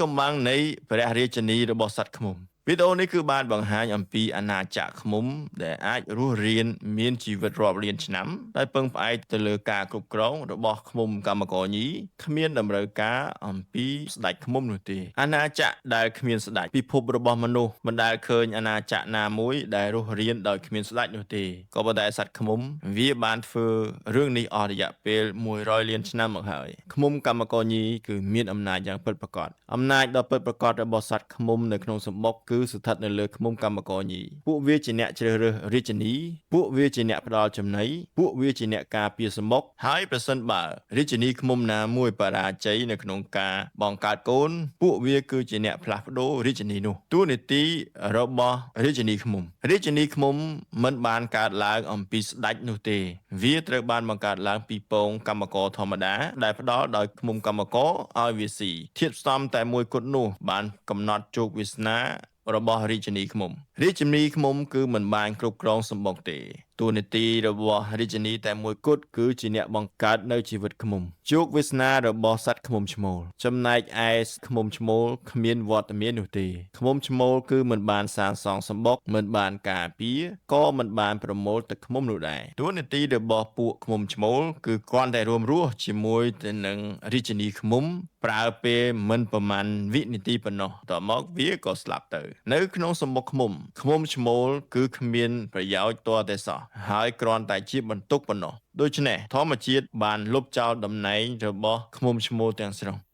កំបាំងនៃព្រះរាជនីរបស់សត្វឃ្មុំវីដេអូនេះគឺបានបង្ហាញអំពីអាណាចក្រឃ្មុំដែលអាចរស់រានមានជីវិតរាប់លានឆ្នាំដោយពឹងផ្អែកទៅលើការគ្រប់គ្រងរបស់ឃ្មុំកម្មករញីគ្មានតម្រូវការអំពីស្ដេចឃ្មុំនោះទេអាណាចក្រដែលគ្មានស្ដេចពិភពរបស់មនុស្សមិនដែលឃើញអាណាចក្រណាមួយដែលរស់រានដោយគ្មានស្ដេចនោះទេក៏ប៉ុន្តែសត្វឃ្មុំវាបានធ្វើរឿងនេះអស់រយៈពេល100លានឆ្នាំមកហើយឃ្មុំកម្មករញីគឺមានអំណាចយ៉ាងពិតប្រាកដអំណាចដ៏ពិតប្រាកដរបស់សត្វឃ្មុំនៅក្នុងសម្បុកគឺស្ថិតនៅលើឃ្មុំកម្មករញីពួកវាជាអ្នកជ្រើសរើសរាជនីពួកវាជាអ្នកផ្ដល់ចំណីពួកវាជាអ្នកការពារសម្បុកហើយប្រសិនបើរាជនីឃ្មុំណាមួយបរាជ័យនៅក្នុងការបង្កើតកូនពួកវាគឺជាអ្នកផ្លាស់ប្ដូររាជនីនោះតួនាទីរបស់រាជនីឃ្មុំរាជនីឃ្មុំមិនបានកើតឡើងអំពីស្ដេចនោះទេ វាត្រូវបានបង្កើតឡើងពីពងកម្មករធម្មតាដែលផ្ដល់ដោយឃ្មុំកម្មករឲ្យវាស៊ីធាតុផ្សំតែមួយគត់នោះបានកំណត់ជោគវាសនារបស់រាជនីឃ្មុំរាជនីឃ្មុំគឺមិនបានគ្រប់គ្រងសម្បុកទេតួនាទីរបស់រាជនីតែមួយគត់គឺជាអ្នកបង្កើតនៅជីវិតឃ្មុំជោគវាសនារបស់សត្វឃ្មុំឈ្មោលចំណែកឯឃ្មុំឈ្មោលគ្មានវត្តមាននោះទេឃ្មុំឈ្មោលគឺមិនបានសាងសង់សម្បុកមិនបានការពារក៏មិនបានប្រមូលទឹកឃ្មុំនោះដែរតួនាទីរបស់ពួកឃ្មុំឈ្មោលគឺគ្រាន់តែរួមរស់ជាមួយទៅនឹងរាជនីឃ្មុំប្រើពេលមិនប្រមាណវិនាទីប៉ុណ្ណោះតមកវាក៏ស្លាប់ទៅនៅក្នុងសម្បុកឃ្មុំឃ្មុំឈ្មោលគឺគ្មានប្រយោជន៍ទាល់តែសោះហើយគ្រាន់តែជាបន្ទុកប៉ុណ្ណោះដូច្នេះធម្មជាតិបានលុបចោលតំណែងរបស់ឃ្មុំឈ្មោលទាំងស្រុង។